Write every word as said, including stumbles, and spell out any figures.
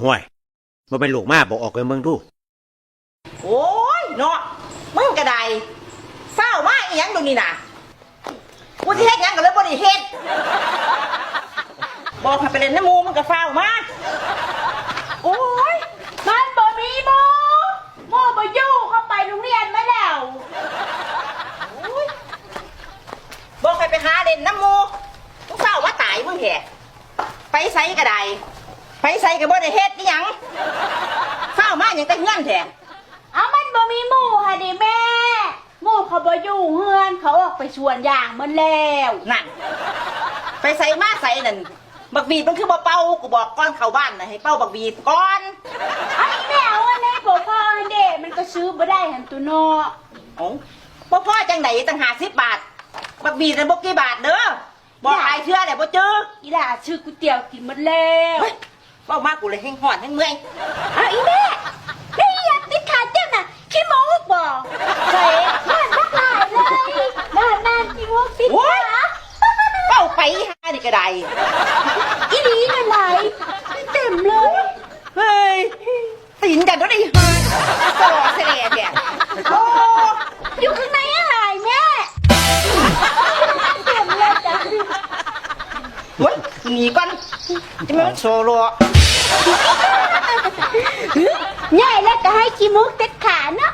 ห้วย บ่แม่นลูกมาบอก ออกไปเบิ่งดู โอ้ยเนาะ มึงก็ได้ ฟ้าวมาอีหยังดูนี่น่ะ กูสิเฮ็ดหยังก็เลยบ่ได้เฮ็ด บอกให้ไปเล่นนำหมู่ มึงก็ฟ้าวมา โอ้ย มันบ่มีหมู่ หมู่บ่อยู่ เขาไปโรงเรียนมาแล้ว โอ้ย บอกให้ไปหาเล่นนำหมู่ มึงฟ้าวมาตายมึงแท้ ไปไสก็ได้ ไปไสก็บ่ได้เฮ็ดอิหยัง ฟ้าวมาหยังแต่เฮือนแท้ เอามันบ่มีหมู่หั่นเด้แม่ หมู่เขาบ่อยู่เฮือน เขาออกไปสวนยางหมดแล้ว นั่น ไปไสมาไสนั่น บักหวีดมันคือบ่เป่า กูบอกก่อนเข้าบ้านน่ะให้เป่าบักหวีดก่อน เอาอีแม่เอาอันนี้บ่พอหั่นเด้ มันก็ซื้อบ่ได้หั่นตัวเนาะ เอ้า บ่พอจังใด๋ ตั้งห้าสิบบาท บักหวีดน่ะบ่กี่บาทเด้อ บอกหลายเทื่อแล้วบ่จื้อ อีหล่าซื้อก๋วยเตี๋ยวกินหมดแล้ว เฮ้ย เว้ามากูเลยแฮงฮ้อนแฮงเมื่อย เอาอีแม่ ได้อีหยังติดขาเจ้าน่ะ ขี้มูกบ่ ใส่ นั่นบักหลายเลย นั่นๆ ขี้มูกติดขา โอ๊ย เว้าไปอีห่านี่ก็ได้ อีหลีนั่นหลาย เต็มเลย เฮ้ย ตีนกันก็ได้ห่า สลอแสลแท้ โอ้ อยู่ข้างในอะหลายแม่ เต็มเลยจ้ะ เฮ้ย หนีก่อน จะมาโซโล ใหญ่แล้วก็ให้ขี้มูกติดขาเนาะ